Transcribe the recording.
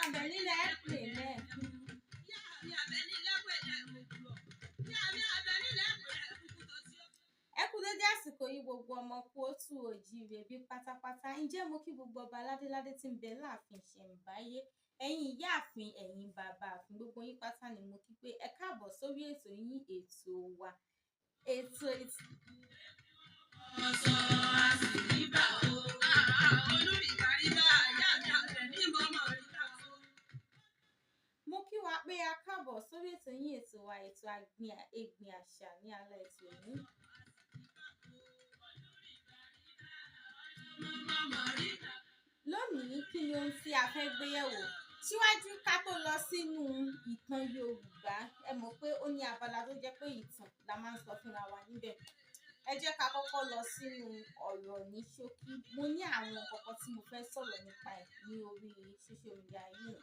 Àbẹ̀ní lẹ́pẹ̀ lẹ́ẹ̀kú. Ẹ kú dédé àsìkò yìí, gbogbo ọmọ kóòtù òjíire bí pátápátá. Ǹjẹ́ mo kí gbogbo ọba ládéládé tí ń bẹ láàfin ìṣẹ̀ǹbáyé, ẹ̀yin ìyáàfin, ẹ̀yin bàbá àfin, gbogbo yín pátá ni mo kí pé ẹ káàbọ̀ sórí ètò yín, ètò wa, ètò Mo kí wa pé a káàbọ̀ sórí ètò yín, ètò wa, ètò Egbin Àṣà ní alẹ́ ètò yìí. Lónìí, kí ni ohun tí a fẹ́ gbé yẹ̀wò? Síwájú ká tó lọ sínú ìtàn Yorùbá, ẹ mọ̀ pé ó ní abala tó jẹ́ pé ìtàn la máa ń sọ fúnra wa níbẹ̀. Ẹ jẹ́ ká kọ́kọ́ lọ sínú ọ̀rọ̀ ní ṣókí. Mo ní àwọn nǹkan kan tí mo fẹ́ sọ̀rọ̀ nípa ẹ̀ ní orí social media yìí.